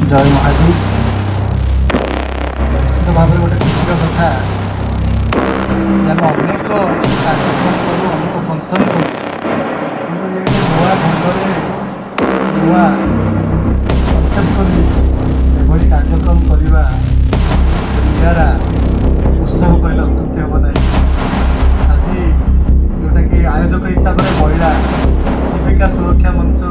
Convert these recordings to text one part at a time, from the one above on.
ଜୟ ମହାଦେବ। ନିଶ୍ଚିତ ଭାବରେ ଗୋଟେ ଖୁସିର କଥା ଯେ ଆମେ ଅନେକ କାର୍ଯ୍ୟକ୍ରମ କରୁ, ଅନେକ ଫଙ୍କସନ୍ କରୁ, କିନ୍ତୁ ଇଏ ଗୋଟେ ନୂଆ ଢଙ୍ଗରେ, ନୂଆ କନସେପ୍ଟ କରି ଏଭଳି କାର୍ଯ୍ୟକ୍ରମ କରିବା ନିଆରା ଉତ୍ସବ କହିଲେ ଅତ୍ୟୁକ୍ତି ହେବ ନାହିଁ। ଆଜି ଯେଉଁଟାକି ଆୟୋଜକ ହିସାବରେ ମହିଳା ଜୀବିକା ସୁରକ୍ଷା ମଞ୍ଚ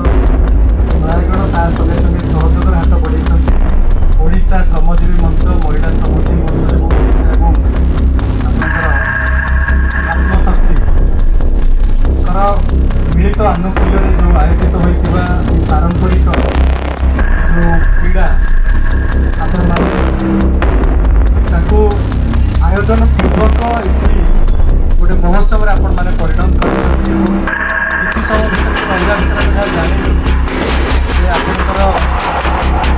ନୟାଗଡ଼, ତା ସଙ୍ଗେ ସଙ୍ଗେ ସହଯୋଗର ହାତ ବଢ଼େଇଛନ୍ତି ଓଡ଼ିଶା ଶ୍ରମଜୀବୀ ମଞ୍ଚ, ମହିଳା ଶ୍ରମଜୀବୀ ମଞ୍ଚ ଏବଂ ଓଡ଼ିଶା ଏବଂ ଆପଣଙ୍କର ଆତ୍ମଶକ୍ତିଙ୍କର ମିଳିତ ଆନୁକୂଲ୍ୟରେ ଯେଉଁ ଆୟୋଜିତ ହୋଇଥିବା ଏହି ପାରମ୍ପରିକ ଯେଉଁ କ୍ରୀଡ଼ା, ଆପଣମାନେ ତାକୁ ଆୟୋଜନ ପୂର୍ବକ ଏଠି ଗୋଟେ ମହୋତ୍ସବରେ ଆପଣମାନେ ପରିଣତ କରିଛନ୍ତି। ଏବଂ କିଛି ସମୟ ଭିତରେ ରହିବା ଭିତରେ ଆମେ ଯାହା ଜାଣିଲୁ ଯେ ଆପଣଙ୍କର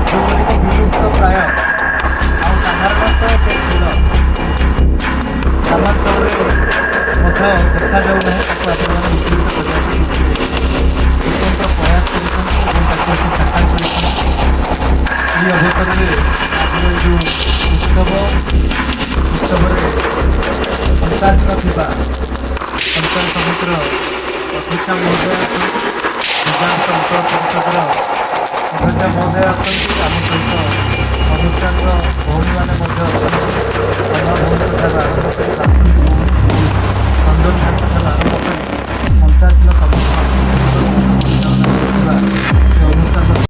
ଯେଉଁଗୁଡ଼ିକ ବିଲୁପ୍ତ ପ୍ରାୟ, ଆଉ ସାଧାରଣତଃ ସେ ଖେଳ ଗ୍ରାମାଞ୍ଚଳରେ ମଧ୍ୟ ଦେଖାଯାଉ ନାହିଁ, ତାକୁ ଆପଣମାନେ ଉଜ୍ଜୀବିତ କରିବା ପାଇଁ ସ୍ୱତନ୍ତ୍ର ପ୍ରୟାସ କରିଛନ୍ତି ଏବଂ ତାକୁ ଏଠି ସାକାର କରିଛନ୍ତି। ଏହି ଅବସରରେ ଆଜିର ଏଇ ଯେଉଁ ଉତ୍ସବରେ ମଞ୍ଚାସୀନ ଥିବା ପଞ୍ଚାୟତ ସମିତିର ଅଧ୍ୟକ୍ଷା ମହୋଦୟ ଅଛନ୍ତି, ଦିବ୍ୟାଂଶ ଅଞ୍ଚଳ ପରିଷଦର ଅଧ୍ୟକ୍ଷା ମହୋଦୟ ଅଛନ୍ତି, ଆମ ସହିତ ଅନୁଷ୍ଠାନର ଭଉଣୀମାନେ ମଧ୍ୟ